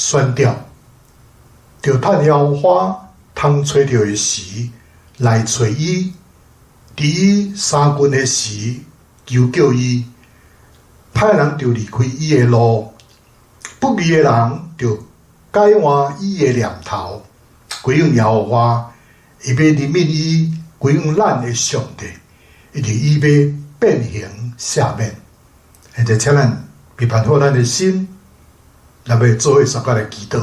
宣吊，著趁耶和華通揣著的時來揣伊，佇伊相近的時求叫伊。歹人著離開伊的路，不義的人著改換伊的念頭，歸向耶和華，伊欲憐憫伊，歸向咱的上帝，因為伊欲變形赦免。現在請咱預備好咱的心，咱欲做伙相共來祈禱。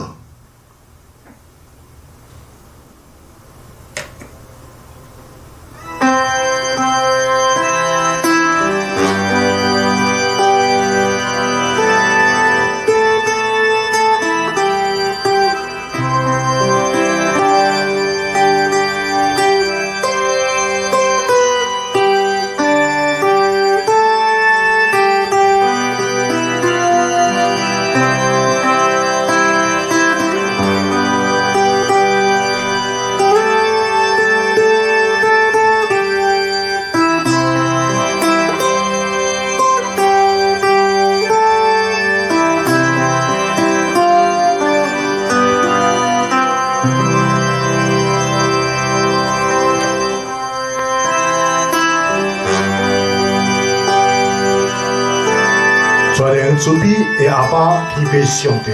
全能慈悲的阿爸天父上帝，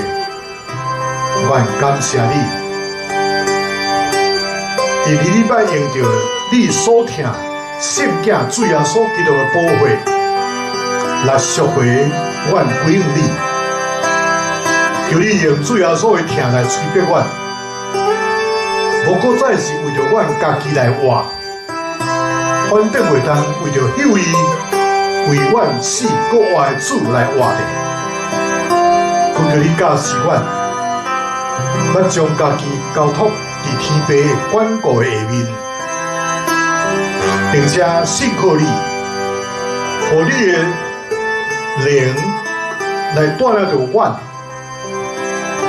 阮感謝你，因為你捌用著你所疼聖子主耶穌基督的寶血來贖回阮歸向你，求你用主耶穌的疼來催逼阮，無閣再是為著阮家己來活，反正會當為著彼位為阮死閣活的主來活著。懇求你教示阮，欲將家己交託佇天父的管顧的下面，並且信靠你，予你的靈來帶領著阮，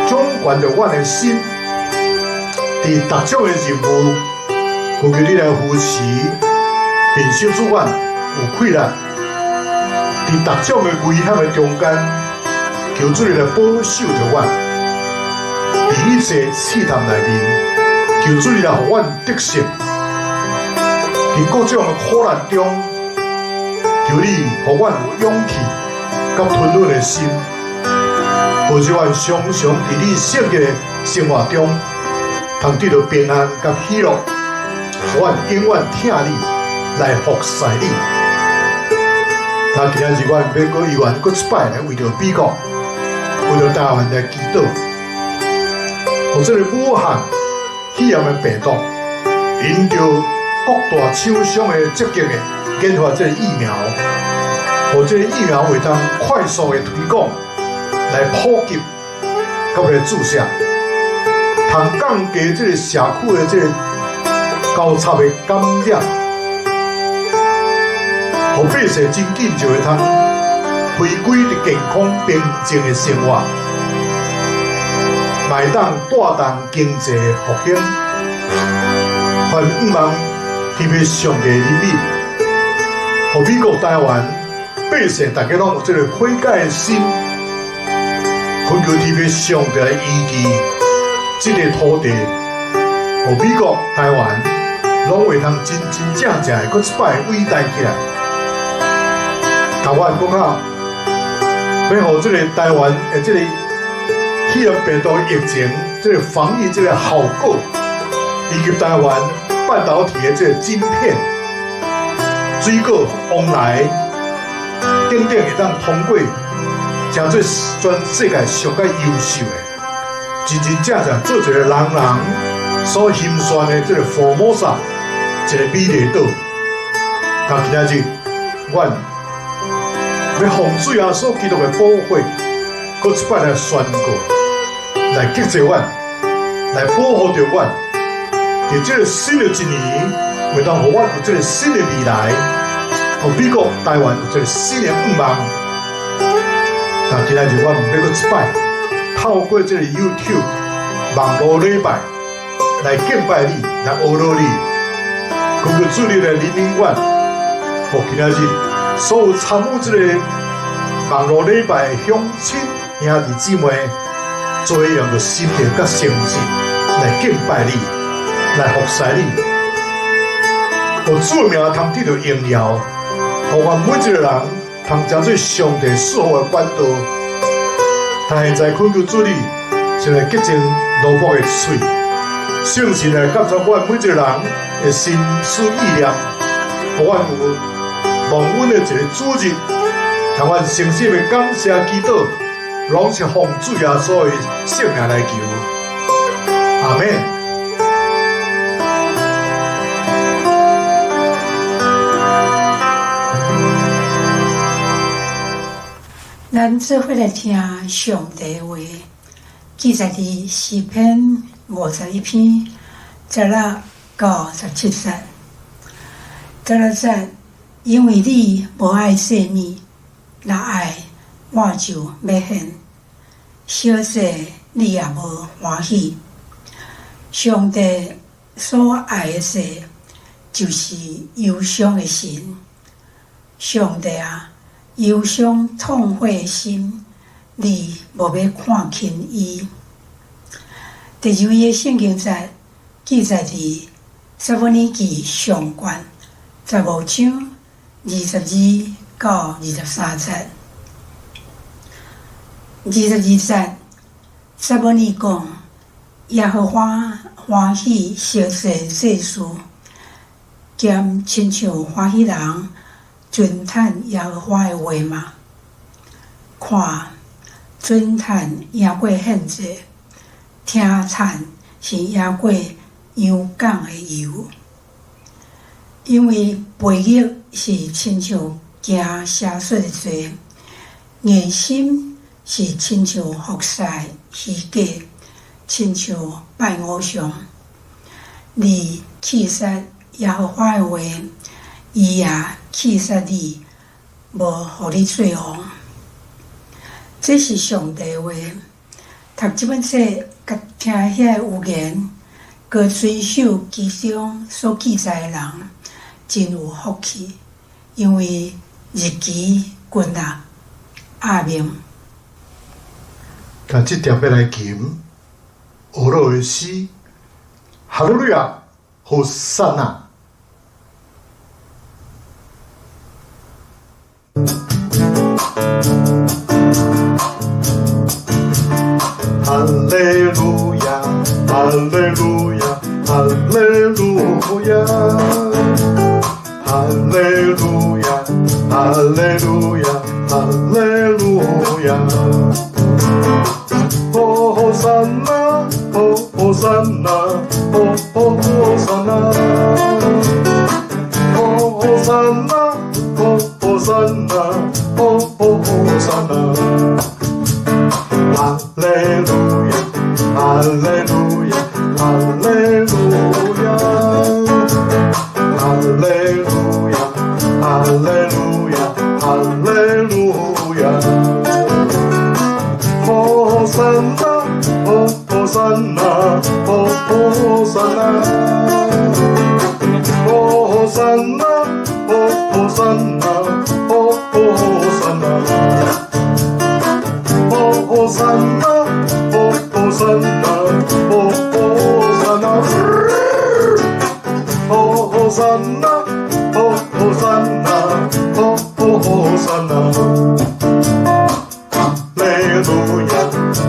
掌權著阮的心，佇逐種的任務，懇求你來扶持，並賞賜阮有氣力，佇逐種的危險的中間，求主你來保守著阮，佇一切試探內面，求主你來予阮得勝，佇各種的苦難中，求你予阮有勇氣佮吞忍的心，保守阮常常佇你聖潔的生活中，通得著平安佮喜樂，予阮永遠疼你，來服侍你。那今仔日阮欲閣猶原閣一擺來為著美國，為著台灣來祈禱，予這个武漢肺炎的病毒，因著各大廠商的積極的研發這个疫苗，予這个疫苗會當快速的推廣，來普及，佮來注射，通降低這个社區的這个交叉的感染。予百姓真緊就會通回歸佇健康平靜的生活，嘛會當帶動經濟復興。願望天父上帝憐憫，予美國台灣百姓大家攏有這个悔改的心，懇求天父上帝來醫治這个土地，予美國台灣攏會通真真正正的閣一擺偉大起來。台灣閣較欲予這个台灣的這个肺炎病毒疫情，這个防疫這个效果，以及台灣半導體的這个晶片、水果往來等等，會當通過，成做全世界上較優秀的，真真正正做一個人人所欣賞的這个福摩薩，一个美麗島。但今仔日，阮欲奉主耶穌基督的寶血，閣一擺來宣告，來潔淨阮，來保護著阮。佇這个新的一年，會當予阮有這个新的未來，予美國、台灣有這个新的願望。但今仔日，阮欲閣一擺，透過這个 YouTube 網路禮拜來敬拜你，來阿羅你，懇求主你來憐憫阮，予今仔日所有參與這个網路禮拜的鄉親兄弟姊妹，做用著心靈佮誠實來敬拜你，來服侍你。予主的名通得著榮耀，予阮每一個人通成做上帝賜福的管道。但現在懇求主你，先來潔淨奴僕的喙，聖神來監察阮每一個人的心思意念，予阮有蒙恩的一个主日，通阮誠心的感謝祈禱，攏是奉主耶穌的聖名來求，阿們。咱做伙來聽上帝話，記載佇詩篇51篇16到17節。16節，因為你無愛祭物，若愛我就欲獻；燒祭你也無歡喜。上帝所愛的祭，就是憂傷的心。上帝啊，憂傷痛悔的心，你無欲看輕伊。第二位的聖經節記載佇撒母耳記上卷15章22到23節。22節，撒母耳講：耶和華歡喜燒祭祭司，兼親像歡喜人尊嘆耶和華的話嗎？看，尊嘆贏過獻祭，聽嘆是贏過羊犅的油。因為悖逆是親像行邪術的罪，硬心是親像服侍虛假，親像拜偶像。你棄殺耶和華的話，伊也棄殺你，無予你做王。這是上帝話。讀這本冊，佮聽遐个預言，閣遵守其中所記載的人，真有福氣，因為日期近啦。阿們。但這條欲來吟俄羅的詩，哈利路亞，和散那。哈利路亞，哈利路亞，哈利路亞，哈利路亞，哈利路亞，哈利路亞。和散那，和散那，和散那，和散那，和散那，和散那。哈利路亞，哈利路亞，哈利路亞，哈利路亞，哈利路亞，哈利路亞。和散那，和散那，和散那，和散那，和散那，和散那。和散那，和散那，和散那，和散那，和散那，和散那。哈利路亞，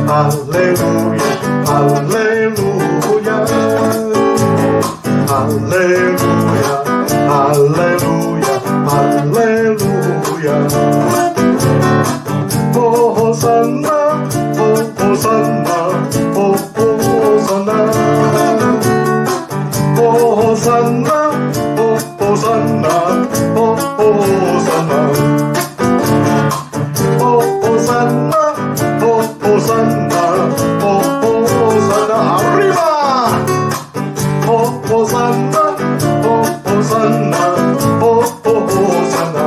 哈利路亞，哈利路亞，哈利路亞，哈利路亞，哈利路亞。和散那，和散那，和散那，和散那，和散那，和散那，和散那，和散那，和散那，Arriba！和散那，和散那，和散那。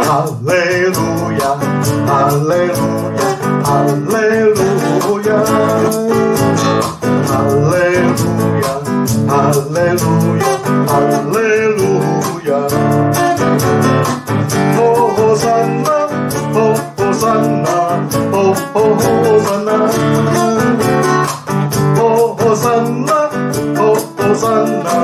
哈利路亞，哈利路亞，哈利路亞，哈利路亞，哈利路亞，哈利路亞。和散那，和散那，和和散那，和散那，和散那，和散那。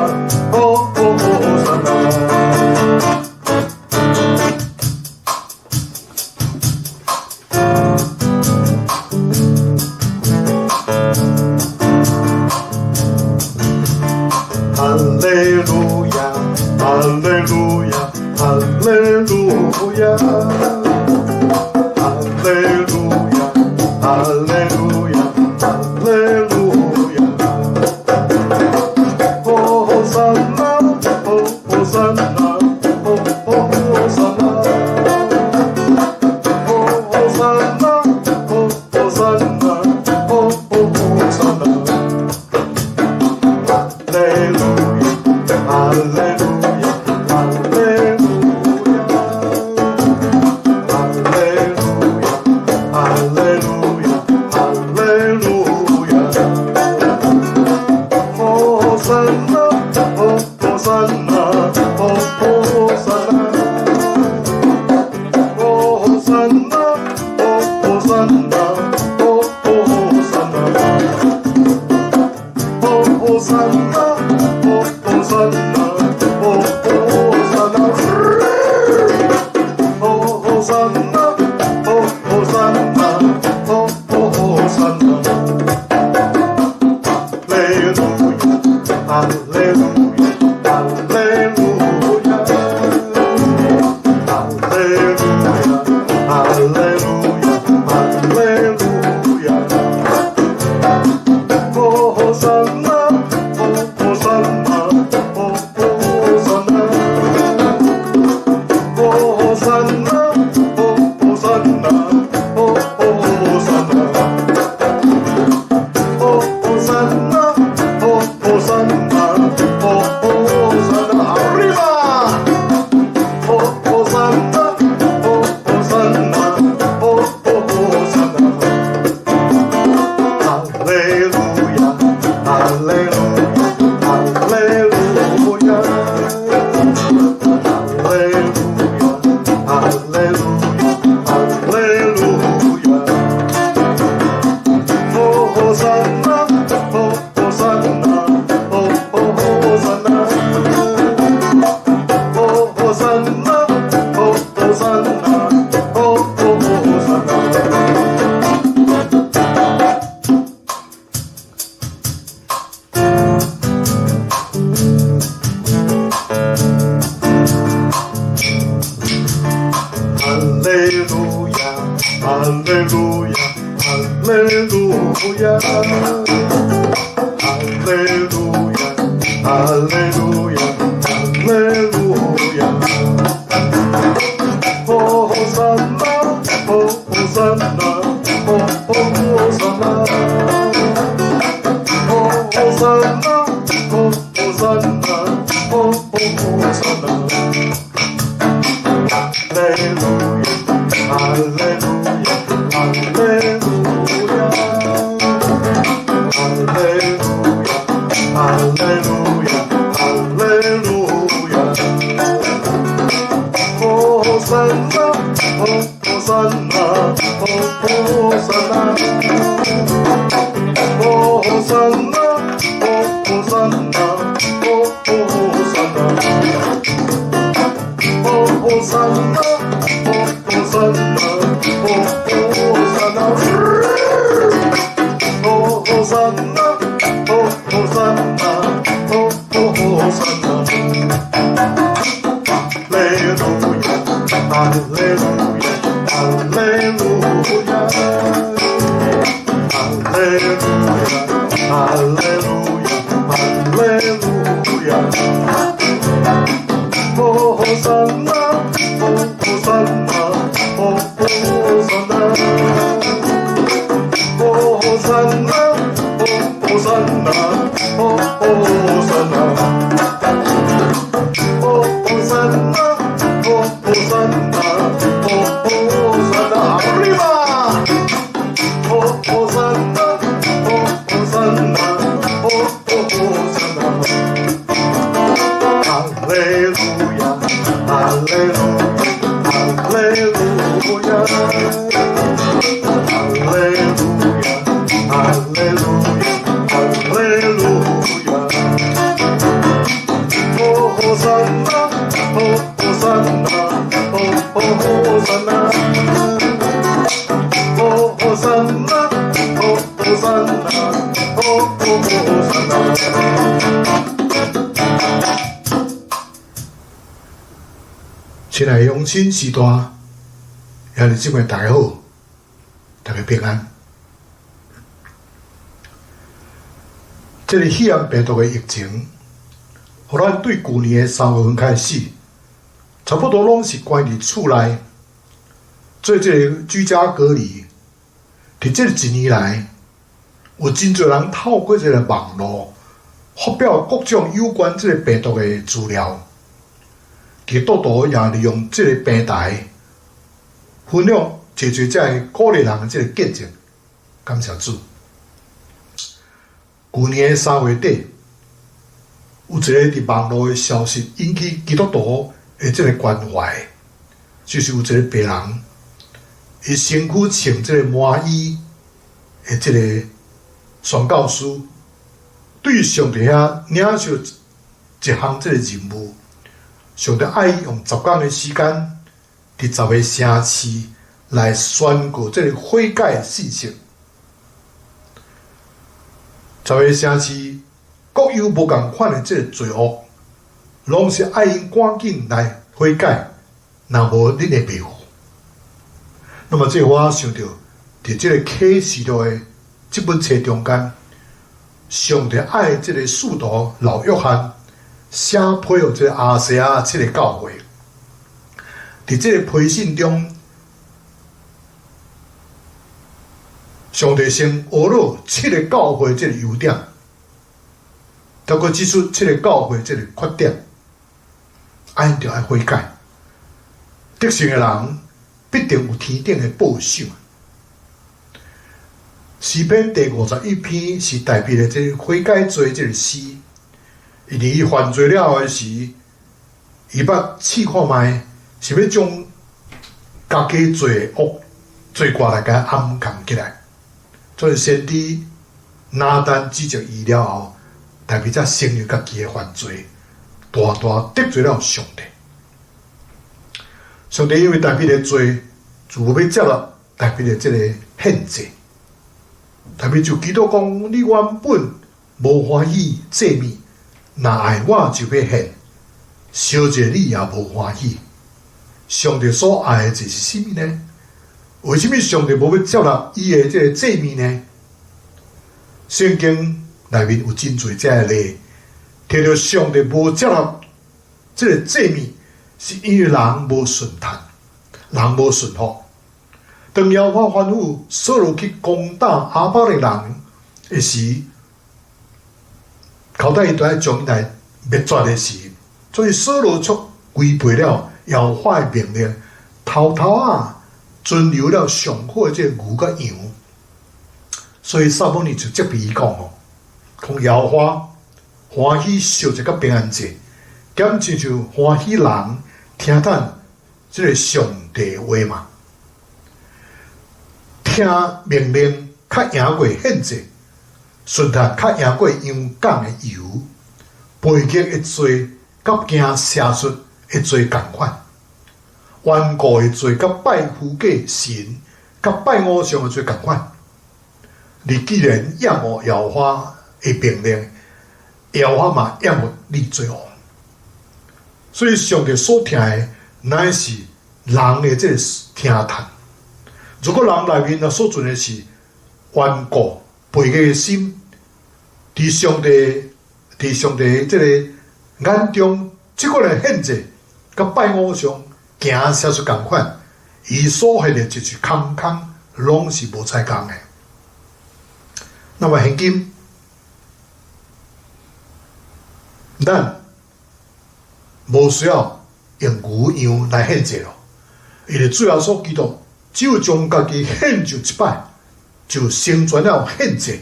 哈利路亞，哈利路亞，哈利路亞，哈利路亞，哈利路亞，哈利路亞。和散那，和散那，和散那，和散那，和散那，和散那。哈利路亞，哈利路亞，哈利路亞，哈利路亞，哈利路亞，哈利路亞。和散那，和散那，和散那，和散那，和散那，和散那。和散那，和散那，和散那，和散那，和散那，和散那。哈利路亞，哈利路亞，哈利路亞，哈利路亞，哈利路亞，哈利路亞。和散那，和散那，和散那，和散那，和散那，和散那，和散那，和散那，和散那，Arriba！和散那，和散那，和散那。哈利路亞，哈利路亞，哈利路亞，哈利路亞，哈利路亞，哈利路亞。和散那，和散那，和散那，和散那，和散那，和散那。哈利路亞，哈利路亞，哈利路亞，哈利路亞，哈利路亞，哈利路亞。和散那，和散那，和散那，和散那，和散那，和散那。哈利路亞，哈利路亞，哈利路亞，哈利路亞，哈利路亞，哈利路亞。和散那，和散那，和散那，和散那，和散那，和散那。和散那，和散那，和散那，和散那，和散那，和散那。哈利路亞，哈利路亞，哈利路亞，哈利路亞，哈利路亞，哈利路亞。和散那，和散那，和散那，和散那，和散那，和散那，和散那，和散那，和散那，Arriba！和散那，和散那，和散那。哈利路亞，哈利路亞，哈利路亞，哈利桑那，和桑那，和和桑那，和桑那，和桑那，和桑那。亲爱的乡亲时代，兄弟姊妹大家好，大家平安。這个肺炎病毒的疫情，予咱對舊年的3月份開始，差不多攏是關佇厝內，做這个居家隔離。佇這一年來，有真濟人透過這個網路發表各種有關這个病毒的資料，基督徒也利用這个平台分享濟濟這个鼓勵人的這个見證。感謝主。舊年的3月底，有一个佇網路的消息引起基督徒的這个關懷，就是有一个病人，伊身軀穿這个麻衣的這个宣教師，對上帝遐領受一項這个任務，上帝愛伊用10天的時間，佇10个城市來宣告這个悔改的信息。10个城市各有無仝款的這个罪惡，攏是愛𪜶趕緊來悔改，若無恁會袂赴。那麼，這個我想著，佇這个啟示錄的這本冊中間，上帝愛這个使徒老約翰寫批予這个亞細亞七个教會，佇這个批信中，上帝先呵咾七个教會這个優點，閣閣指出七个教會這个缺點，按著愛悔改，得勝的人必定有天頂的報賞。詩篇第51篇是代表的這个悔改罪這个詩，因為伊犯罪了的時，伊捌試看覓，是欲將家己罪惡罪過來共掩藏起來。所以先知拿單指責伊了後，大衛才承認家己的犯罪，大大得罪了上帝。上帝因為大衛的罪，就無欲接納大衛的這个獻祭。大衛就祈禱講：你原本無歡喜祭物，若愛我就欲獻，燒祭你也無歡喜。上帝所愛的就是啥物呢？為啥物上帝無欲接納伊的這个祭物呢？聖經內面有真濟這个例，提著上帝無接納這个祭物，是因為人無順從，人無順服。當耶和華吩咐掃羅去攻打亞瑪力人的時，交代伊著愛將伊來滅絕的時，所以掃羅卻違背了耶和華的命令，偷偷仔存留了上好的這个牛佮羊，所以撒母耳就責備伊講吼，講耶和華歡喜燒祭佮平安祭，敢親像歡喜人聽咱這个上帝話嘛？聽命令較贏過獻祭，順從較贏過羊犅的油，背逆的罪佮行邪術的罪仝款。頑固的罪，佮拜虛假神、佮拜偶像的罪仝款。你既然厭惡耶和華的命令，耶和華嘛厭惡你做王。所以上帝所疼的，乃是人的這个聽從。如果人內面若所存的是頑固、背逆的心，佇上帝這个眼中，這款的獻祭，佮拜偶像，行邪術仝款，伊所獻的就是空空，攏是無彩工的。那麼現今，咱無需要用牛羊來獻祭咯，因為主耶穌基督只有將家己獻上一擺，就成全了獻祭。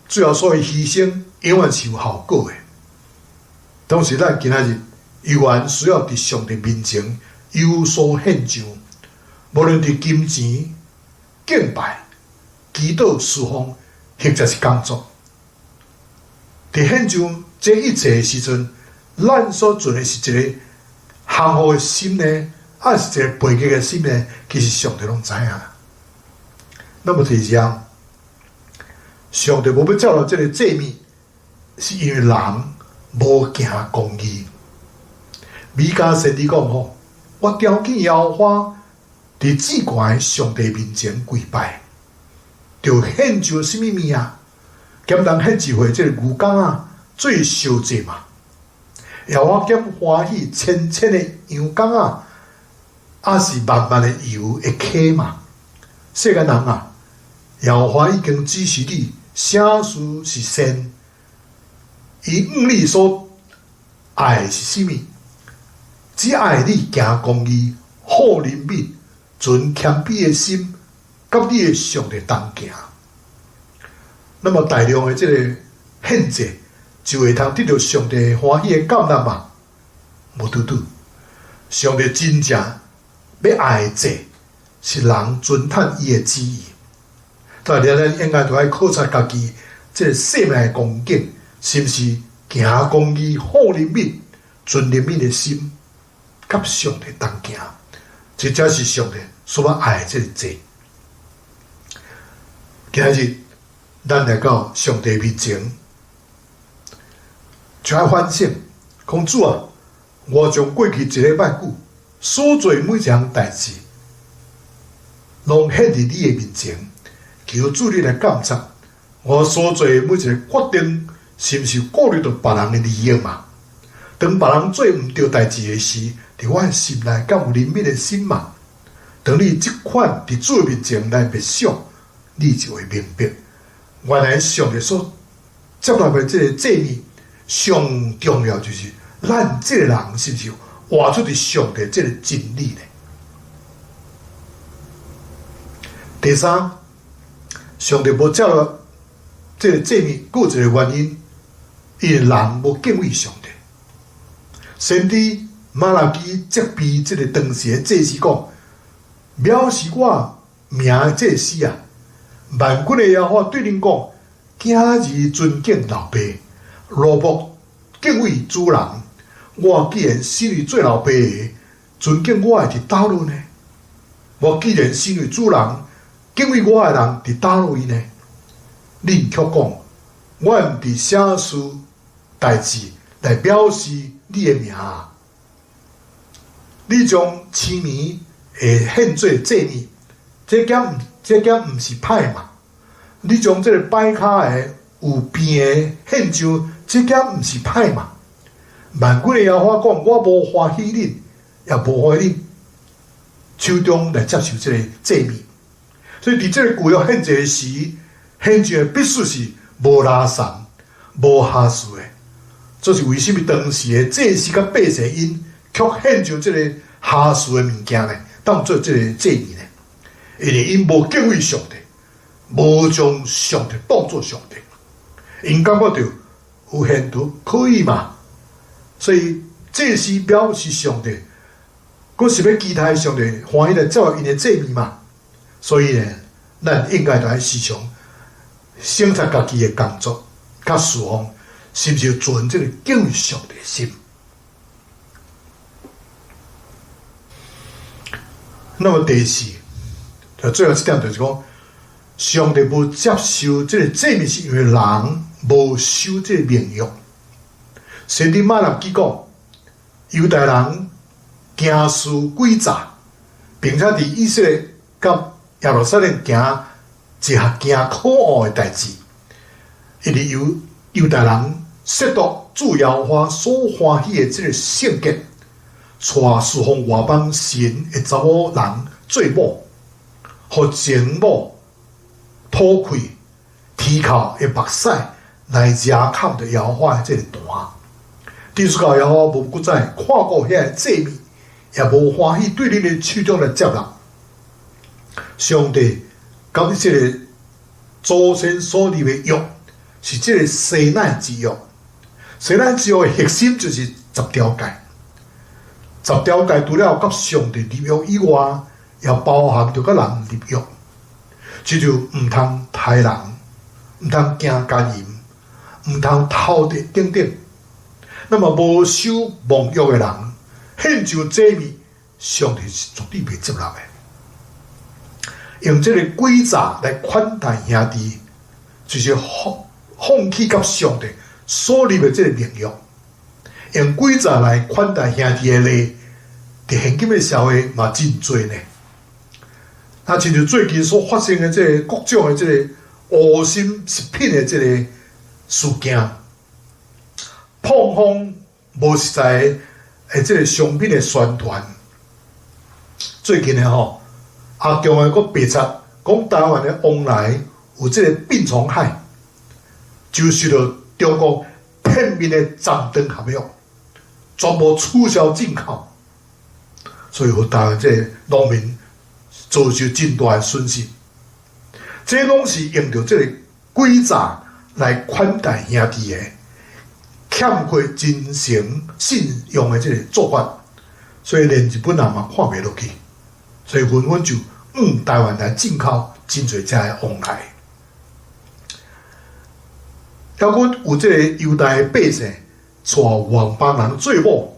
主耶穌的犧牲永遠是有效果的。同時，咱今仔日猶原需要佇上帝面前有所獻上，無論佇金錢、敬拜、祈禱、事奉，或者是工作，佇獻上這一切的時陣，咱所存的是一个降服的心呢，抑是一个背逆的心呢？其實上帝攏知影。那麼第二項，上帝無欲接納這个祭物，是因為人無行公義。彌迦先知講吼，我朝見耶和華佇至懸上帝面前跪拜，著獻上啥物物啊？敢當獻一回這个牛犢仔做燒祭嘛？耶和華敢歡喜千千的羊犢仔，抑是萬萬的羊的酵嘛？世間人啊，耶和華已經指示你，啥事是善，伊向你所愛的是啥物？只愛你行公義、好憐憫、存謙卑的心，佮你的上帝同行。那麼大量的這个獻祭，就會通得著上帝歡喜的感納嘛？無拄拄，上帝真正欲愛的祭，是人遵趁伊的旨意。但係咱應該著愛考察家己，這个生命的光景，是毋是行公義、好憐憫、存憐憫的心，佮上帝同行？這才是上帝所欲愛的這个祭。今日咱來到上帝面前，就愛反省，講主啊，我將過去一禮拜久所做每一項代誌，攏獻佇你的面前，求主你來監察我所做的每一個決定，是毋是顧慮著別人的利益嘛？當別人做毋對代誌的時，佇我的心內敢有憐憫的心嘛？當你這款佇主的面前來默想，你就會明白，原來上帝所接納的這个祭物，上重要就是咱這个人是毋是活出佇上帝這个真理呢？第三，上帝無接納這个祭物，閣有一個原因，因為人無敬畏上帝。先知瑪拉基責備這個當時的祭司講，藐視我名的祭司啊，萬軍的耶和華對恁講：囝兒尊敬老爸，奴僕敬畏主人。我既然身為做老爸的，尊敬我的佇佗落呢？我既然身為主人，敬畏我的人佇佗落呢？恁卻講，阮佇啥事代誌來藐視你的名？你將青糜會獻做祭物，這敢毋是歹嘛？你將這个擺跤的有病的獻上，這敢毋是歹嘛？萬軍的耶和華講，我無歡喜恁，也無歡喜恁手中來接受這个祭物。所以佇這个舊約獻祭時，獻上的必須是無拉散、無瑕疵的。這是為啥物當時的祭司佮百姓𪜶卻獻上這个瑕疵的物件呢？當做這个祭物呢？因為𪜶無敬畏上帝，無將上帝當作上帝，𪜶感覺著有獻就可以嘛？所以祭司藐視上帝，閣是欲期待上帝歡喜來接納𪜶的祭物嘛？所以呢，咱應該著愛時常省察家己的工作，佮侍奉，是毋是有存這个敬畏上帝的心？那麼第四，就最後一點就是講，上帝無接受這个祭物，是因為人無守這个盟約。先知瑪拉基講，猶大人行事詭詐，並且佇以色列佮耶路撒冷行一項誠可惡的代誌，因為猶大人褻瀆主耶和華所歡喜的這个聖潔，娶侍奉外邦神的查某人做某，予情某吐氣天口的目屎來惹崁著耶和華的這个壇。致使到耶和華無閣再看顧遐个祭物，也無歡喜對恁的手中來接納。上帝佮這个祖先所立的約，是這个西奈之約。西奈之約的核心就是十條誡。十條誡除了佮上帝立約以外，也包含著佮人立約。這就毋通殺人，毋通行姦淫，毋通偷盜等等。那麼無守盟約的人，獻上祭物，上帝是絕對袂接納的。用這個詭詐來款待兄弟，就是放棄佮上帝所立的這個盟約。用詭詐來款待兄弟的例，佇現今的社會嘛真濟呢。啊，親像最近所發生的這個各種的這個噁心食品的這個事件，膨風無實在的這個商品的宣傳，最近的吼，阿強的閣白賊講台灣的旺來有這個病蟲害，就受到中國片面的斬斷合約，全部取消進口，所以予台灣這個農民遭受真大的損失。這攏是用著這個詭詐來款待兄弟的，欠缺真誠信用的這個做法，所以連日本人嘛看袂落去，所以紛紛就往台灣來進口真濟遮的旺來。抑閣有這個猶大的百姓，娶外邦人做某，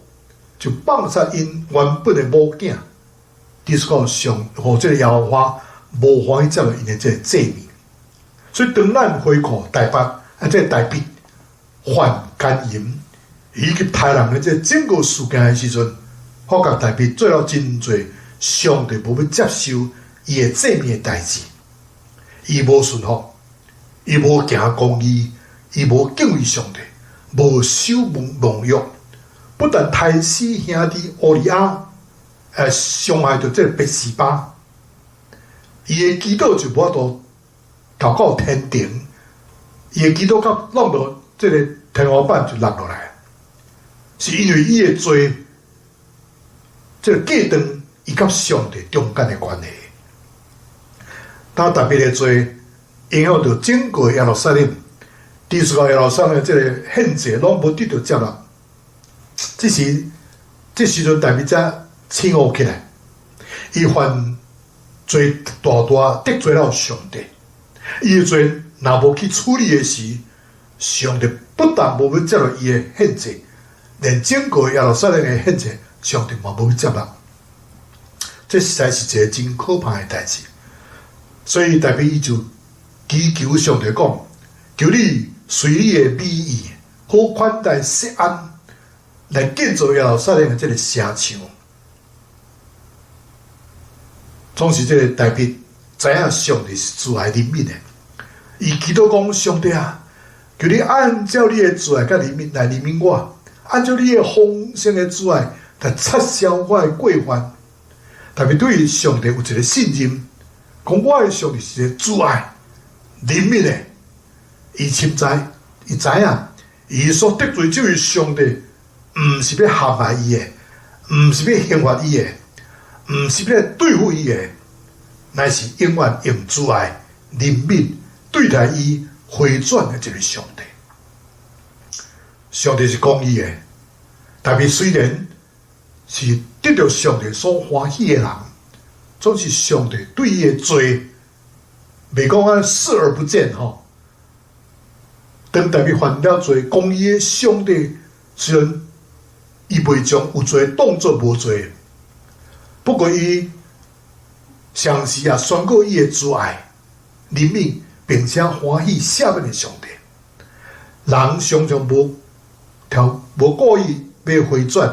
就放殺𪜶原本的某囝，致使到上，予這個耶和華無歡喜接納𪜶的這個祭物。所以當咱回顧大伯啊，這個大衛犯姦淫以及刣人的這個整個事件的時陣，發覺大衛做了真濟上帝無欲接受伊的祭物的代誌，伊無順服，伊無行公義，伊無敬畏上帝，無守盟約，不但刣死兄弟烏利亞，傷害著這個拔示巴，伊的祈禱就無法度投到天庭，伊的祈禱到弄到這個天花板就落落來，是因為伊的罪，這個隔斷伊佮上帝中間的關係。當大衛的罪影響著整個耶路撒冷，致使到耶路撒冷的這個獻祭攏無得著接納。這時，這時陣大衛才醒悟起來，伊犯罪大大得罪了上帝。伊的罪若無去處理的時，上帝不但無欲接納伊的獻祭，連整個耶路撒冷的獻祭，上帝嘛無欲接納。這實在是一個真可怕的代誌。所以大衛伊就祈求上帝講：求你隨你的美意，好款待錫安，來建造耶路撒冷的這個城牆。總是這個大衛知影上帝是慈愛憐憫的，伊祈禱講：上帝啊，求你按照你的慈愛佮憐憫來憐憫我，按照你的豐盛的慈愛來擦消我的過犯。大衛對上帝有一個信任，講我的上帝是一個慈愛憐憫的，伊深知，伊知影，伊所得罪這位上帝，毋是欲陷害伊的，毋是欲刑罰伊的，毋是欲對付伊的，乃是永遠用慈愛憐憫對待伊回轉的這位上帝。上帝是公義的，大衛雖然是得著上帝所歡喜的人，總是上帝對伊的罪，袂講按視而不見吼。當大衛犯了罪，公義的上帝雖然伊袂將有罪當作無罪，不過伊同時也宣告伊的慈愛、憐憫，並且歡喜赦免的上帝。人常常無條無故意欲回轉，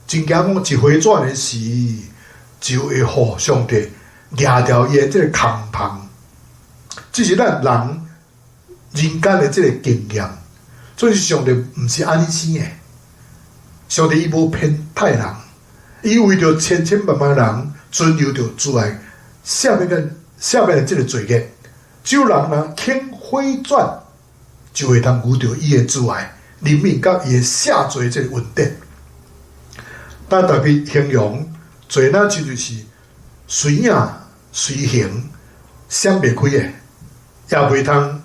真驚講一回轉的時，就會予上帝掠著伊的這個空棚。這是咱人人間的這個經驗。所以上帝毋是按呢生的，上帝伊無偏待人，伊為著千千萬萬人存留著慈愛，赦免跟赦免的這個罪孽，只有人若肯回轉，就會通遇著伊的慈愛、憐憫佮伊的赦罪這個恩典。但大衛形容罪若親像是隨影隨形，閃袂開的，也袂通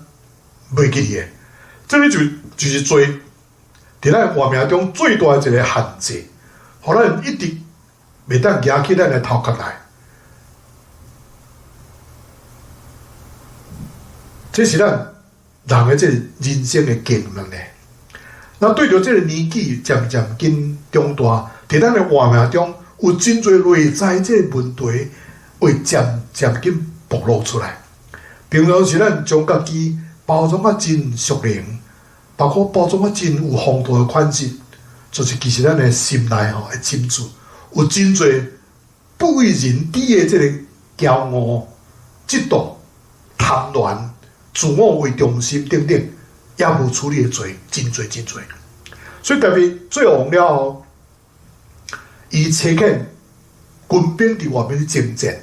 袂記得的。這個就是罪，佇咱活命中最大的一個限制，予咱一直袂當夯去咱的頭殼內。這是咱人的這個人生的經驗呢。那對著這個年紀漸漸緊長大，佇咱的活命中有真濟內在這個問題會漸漸緊暴露出來。平常時咱將家己包裝甲真屬靈，包括包裝甲真有風度的款式，就是其實咱的心內吼的深處有真濟不為人知的這個驕傲、嫉妒、貪婪、自我為中心等等，也無處理的罪，真濟真濟。所以大衛做王了後，伊差遣軍兵佇外面去征戰，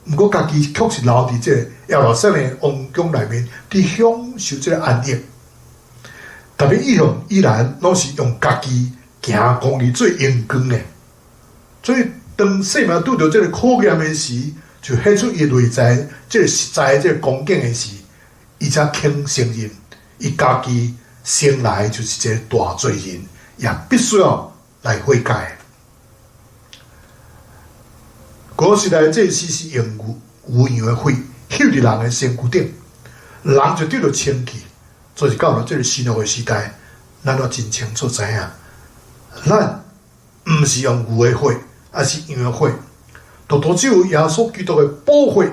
毋過家己卻是留佇這個耶路撒冷王宮內面，佇享受這個安逸。大衛一向以來攏是用家己行公義做榮光的，所以當生命拄著這個考驗的時，就顯出伊內在這個實在這個光景的時，伊才肯承認，伊家己生來就是一個大罪人，也必須要來悔改。古時代祭司是用牛牛羊的血翕佇人的身軀頂，人就得著清氣。所以到了這個新約的時代，咱都真清楚知影，咱毋是用牛的血，抑是羊的血，獨獨只有耶穌基督的寶血，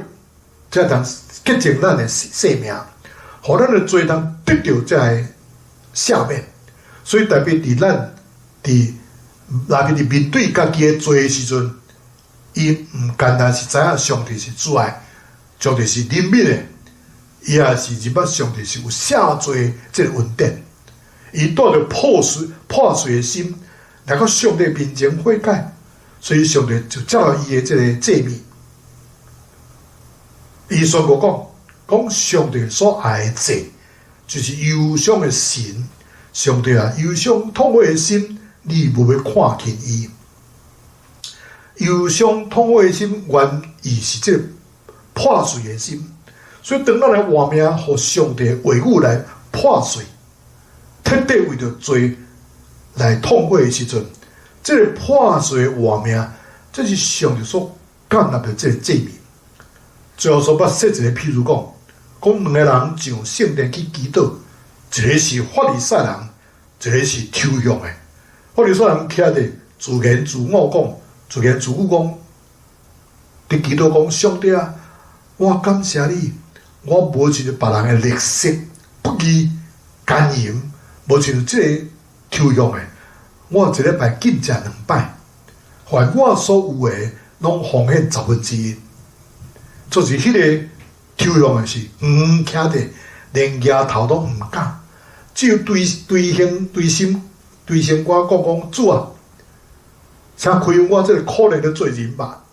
才通潔淨咱的生命，予咱的罪通得著這个赦免。所以特別佇咱佇內面佇面對家己的罪的時陣，伊毋單單是知影上帝是慈愛，上帝是憐憫的，伊也是認捌上帝是有赦罪這個恩典。伊帶著破碎破碎的心來到上帝面前悔改，所以上帝就接納伊的這個祭物。伊宣告講，講上帝所愛的祭，就是憂傷的心。上帝啊，憂傷痛悔的心，你無欲看輕伊。憂傷痛悔的心，原意是這個破碎的心。所以當咱來活命，予上帝的話語來破碎，徹底為著罪來痛悔的時陣，這個破碎的活命，這是上帝所悅納的這個祭物。最後所捌說一個譬如講，講兩個人上聖殿去祈禱，一個是法利賽人，一個是抽象的。法利賽人徛佇自言自語講，自言自語講，佇祈禱講，上帝啊，我感謝你，我無像別人的吝嗇、不義、奸淫，無像這個抽象的，我一禮拜禁食兩擺，凡我所有的攏奉獻十分之一。就是彼個抽象的是，遠遠徛佇，連舉頭都毋敢，只有對對心對心對心肝講講主啊，請開恩我這個可憐的罪人吧，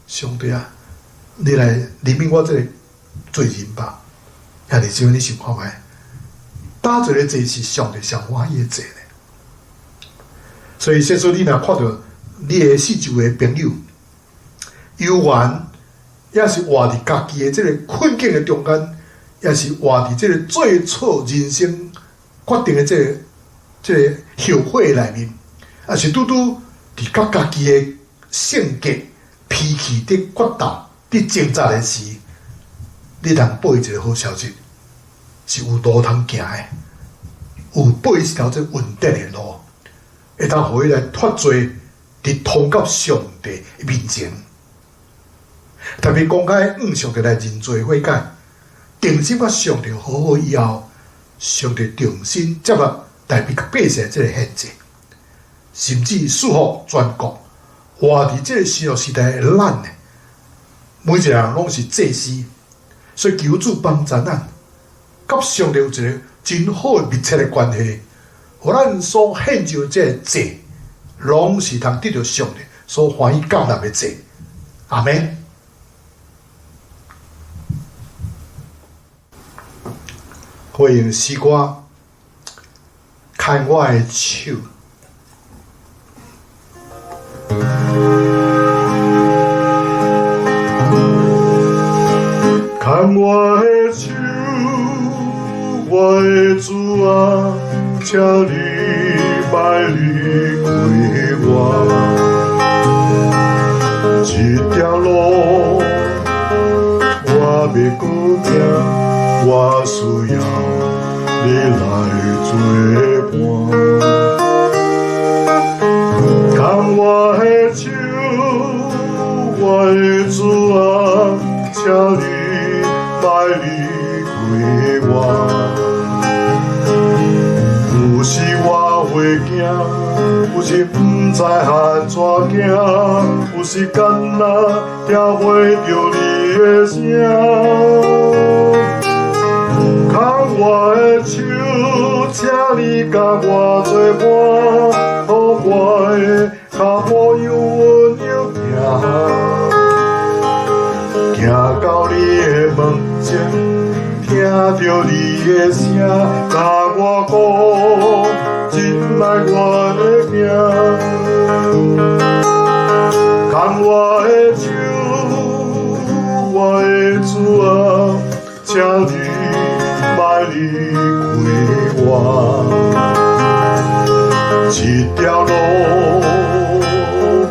上帝啊，你來憐憫我這個罪人吧。兄弟姊妹，你想看覓？佗一個罪是上帝上歡喜的罪呢？所以，說說你若看著你的四周的朋友，猶原也是活佇家己的這個困境的中間，也是活佇這個做錯人生決定的這個這個後悔內面，抑是拄拄佇佮家己的性格、脾氣佇決鬥、佇掙扎的時，你通報伊一個好消息，是有路通行的，有報伊一條這穩定的路，會當予伊來脫罪，佇通到上帝面前。特別公開向上帝來認罪悔改，定心佮上帝和好以後，上帝重新接納大衛佮百姓這個獻祭，甚至賜福全國。活佇這個新約時代的咱呢，每一個人攏是祭司，所以求主幫助咱，佮上帝有一個真好的密切的關係，予咱所獻上這個祭，攏是通得著上帝所歡喜接納的祭。阿們。歡迎詩歌，牽我的手。牽我的手，我的主啊，請你別離開我。這條路我欲閣行，我需要你來做伴。牽我的手，我的主啊，請你莫離開我。有時我會驚，有時毋知按怎行，有時敢若聽袂著你的聲。牽我的手，請你佮我做伴，予我的跤步有穩有行，行到你的門前，聽著你的聲，佮我講，進來我的行。牽我的手，我的主啊，請你莫離開我。這條路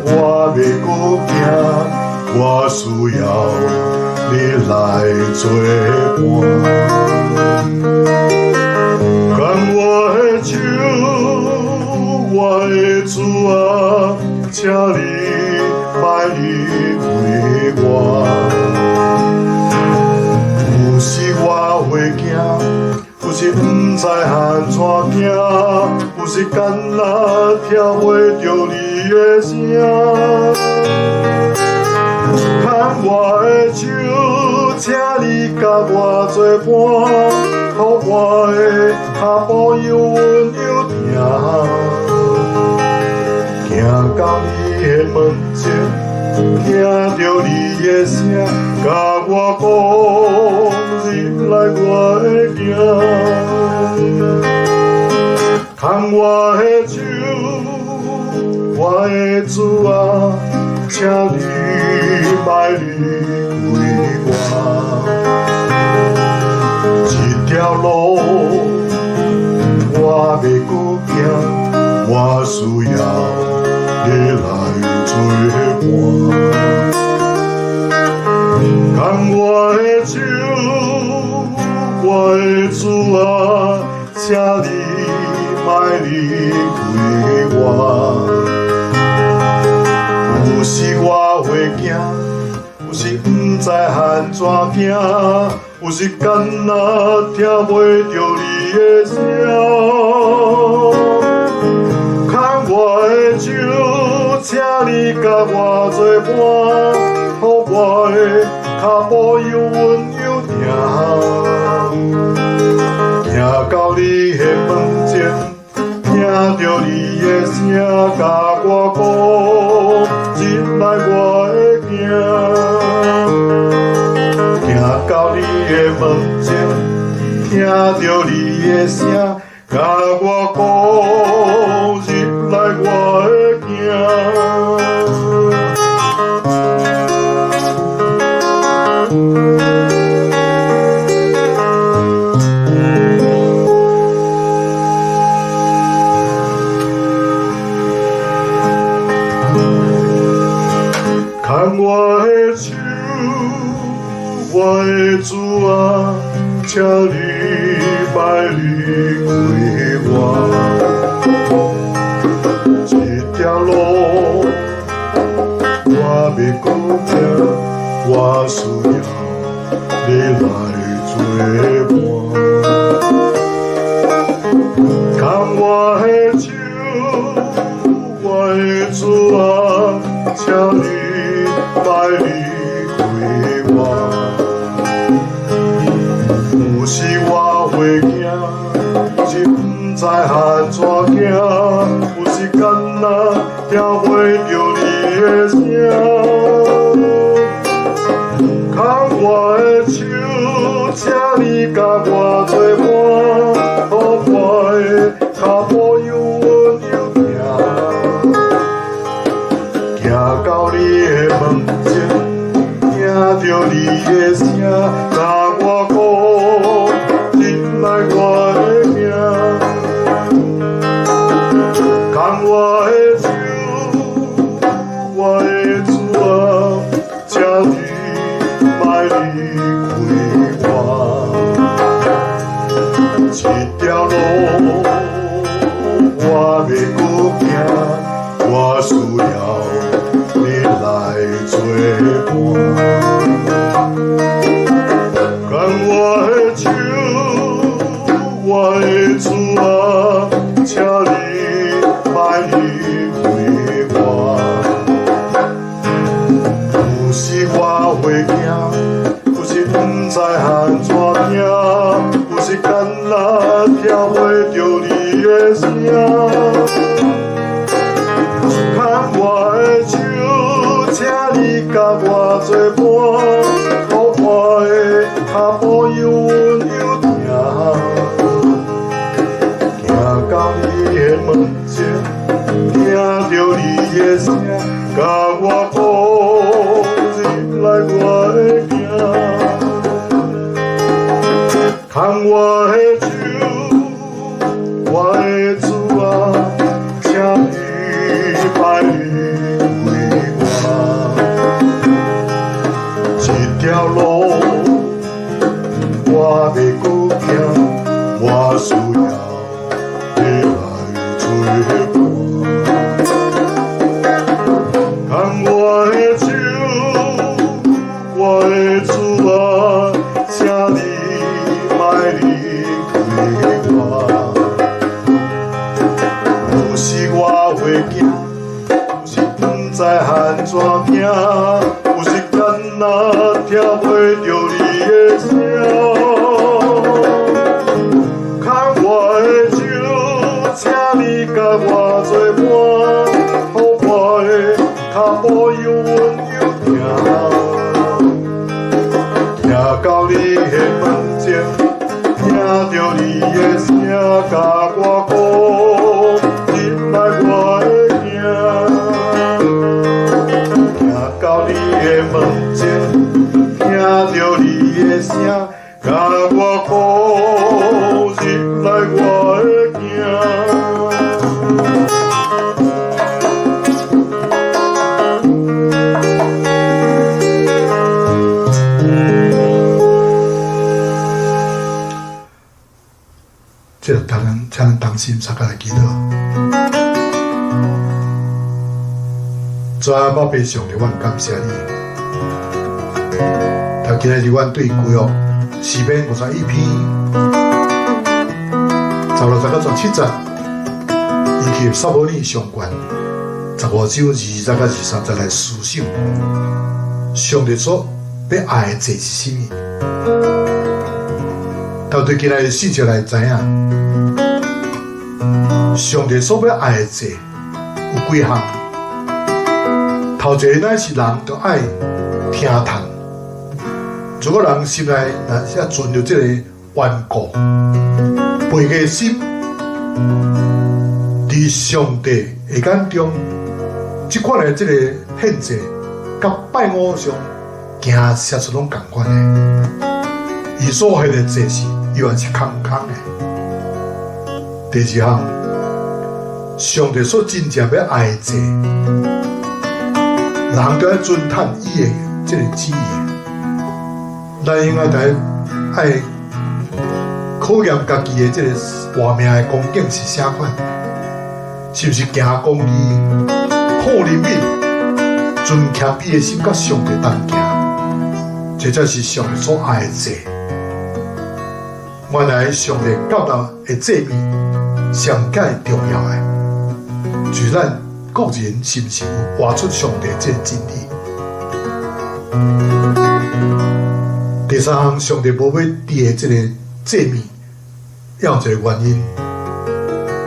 我欲閣行，我需要你來做伴。牽我的手，我的主啊，請你莫離開我。有時我會驚，有時毋知按怎行，有時敢若聽袂著你的聲。牽我的手，請你佮我做伴，予我的跤步又穩又定，行到你的門前，聽著你的聲，佮我講，入來我的行。牽我的手，我的主啊，請你莫離開我。這條路我欲閣行，我需要你來做伴。牽我的手，我的主啊，請你莫離開我。有時我會驚，有時毋知按怎行，有時敢若聽袂著你的聲。牽我的手，請你佮我做伴，予我的跤步又穩又定，行到你的門前，聽著你的聲，佮我講，進來我的行。行到你的門前，聽著你的聲，佮我講，入來我的行。牽我的手，我的主啊，請你莫離開我。這條路我欲閣行，我需要你來做伴。牽我的手，我的主啊，請你莫離開我。有時我會驚，有時毋知按怎行，有時敢若聽袂著你的聲。牽我的手，請你佮我做伴，予我的跤步又穩又定，行到你的門前，聽著你的聲，佮我講，進來我的行。牽我的手，我的主啊，請你莫離開我。這條路我需要你來做伴。牽我的手，我的主啊，請你莫離開我。有時我會驚，有時毋知按怎行，有時敢若聽袂著你的聲。牽我的手，請你佮我做伴，予我的跤步又穩又定。行到你的門前，聽著你的聲，共我講入來我的行。牽我的手，我的主啊，請你莫離開我。這條路我欲閣行，我需要你來做伴。牽我的手，我的主啊，請你莫離開我。有時我會驚，有時毋知按怎行，有時敢若聽袂著你的聲。牽我的手，請你佮我做伴，予我的跤步又穩又定。行到你的門前，聽著你的聲，共我講，入來我的行。行到你的門前，聽著你的聲，共我講，入來我的行。這個當然，請咱同心相共來祈禱。主阿爸父上帝，阮感謝你。頭今日阮對舊約詩篇51篇16節到17節，以及撒母耳上卷15章20節到23節來思想，上帝所欲愛的祭是啥物？頭對今日的信息來知影，上帝所欲愛的祭有幾項？頭一个乃是人著愛聽嘆。如果人心內若是存著這个頑固、背逆的心，佇上帝的眼中，這款的這个獻祭，佮拜偶像行寫出攏仝款的。伊所獻的祭是猶原是空空的。第二項，上帝所真正欲愛的祭，人著愛遵趁伊的這个旨意。咱應該來愛考驗家己的這个活命的光景是啥款？是毋是行公義、好憐憫、存謙卑的心，佮上帝同行？這才是上帝所愛的祭。原來上帝教導的祭物上蓋重要的，就是咱個人是毋是有活出上帝這個真理？第三項，上帝無欲佇的這个祭物，還有一个原因，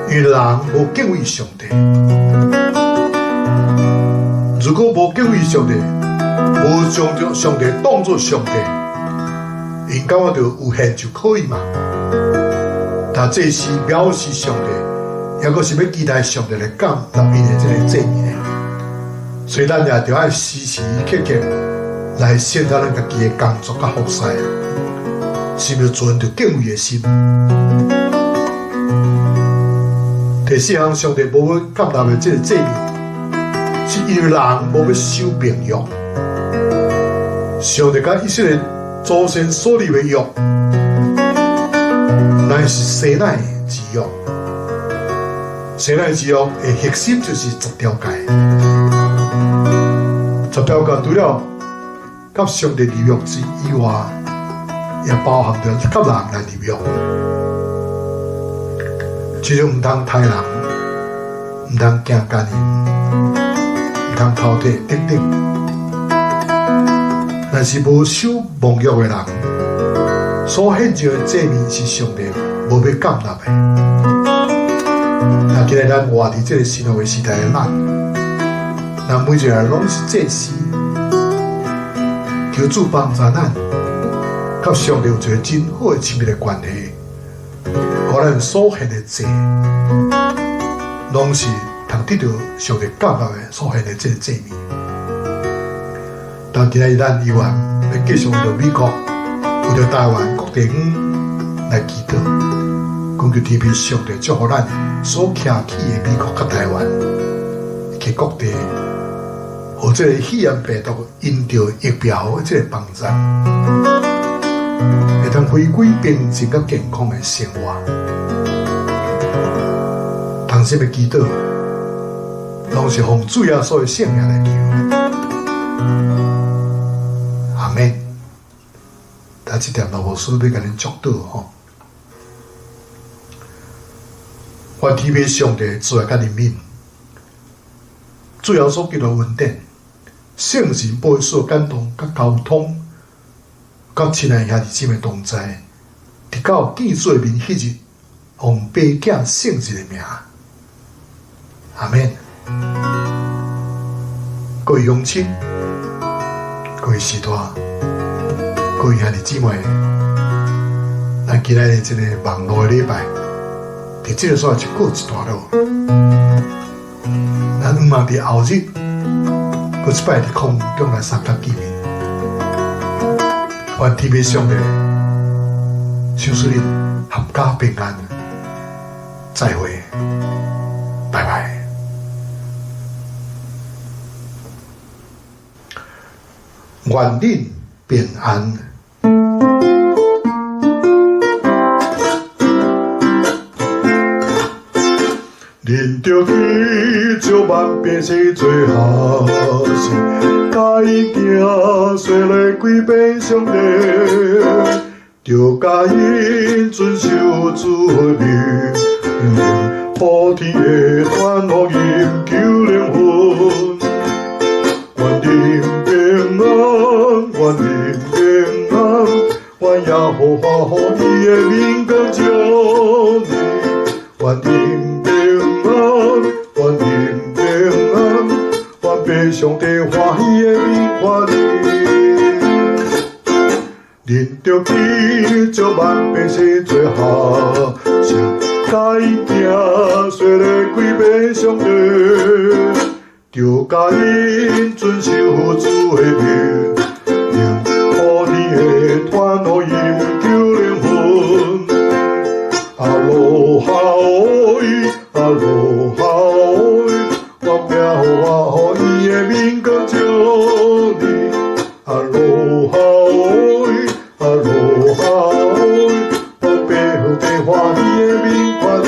因為人無敬畏上帝。如果無敬畏上帝，無將上帝當作上帝，𪜶感覺著有獻就可以嘛？但這是藐視上帝，抑閣是欲期待上帝來降納𪜶的這個祭物呢？所以咱也著愛時時刻刻來省察咱家己的工作佮服侍，是毋是存著敬畏的心？第四項，上帝無欲降納的這個祭物，是因為人無欲守盟約。上帝佮以色列祖先所立的約，乃是西奈之約。西奈之約的核心就是十條誡。十條誡除了佮上帝立約之以外，也包含著佮人來立約。就是毋通刣人，毋通行姦淫，毋通偷提等等。若是無守盟約的人，所獻上的祭物是上帝無欲接納的。那今日咱活佇這个新約的時代的咱，咱每一個人攏是祭司，求主幫助咱，佮上帝有一个真好的親密的關係，予咱所獻的祭，攏是通得著上帝接納的所獻的這个祭物。但今日咱依然欲繼續為著美國、為著台灣各地方來祈禱，懇求天父上帝祝福咱所徛起的美國佮台灣，以及各地，予這个肺炎病毒因著疫苗的這个幫助，會當回歸平靜佮健康的生活。同心的祈禱，攏是奉主耶穌的聖名來求。阿們。但這點老牧師欲共恁祝禱吼。願天父上帝慈愛佮憐憫，主耶穌基督恩典，聖神保惠師的感動佮交通，佮親愛兄弟姊妹同在，直到見主的面彼日，奉爸囝聖神的名，阿們。各位鄉親，各位序大，各位兄弟姊妹，咱今仔日這个網路的禮拜，佇這个所在就告一段落。咱向望佇後日，閣一擺佇空中來相佮見面。願天父上帝賞賜恁闔家平安，再會，拜拜。願恁平安。恁著去招萬百姓做學生，教𪜶行洗禮歸予上帝，著教𪜶遵守主的命令，普天的傳福音救靈魂。願恁平安，願恁平安，願耶和華予伊的明光照你，願恁平安，願恁平安，願父上帝歡喜的面看你。恁著去招萬百姓做學生，教𪜶行洗禮歸予上帝，著教𪜶遵守主的命令，普天的傳福音救靈魂。阿羅哈喂，阿羅哈喂，願耶和華予伊的明光照你。阿羅哈喂，阿羅哈喂，願父上帝歡喜的面看你。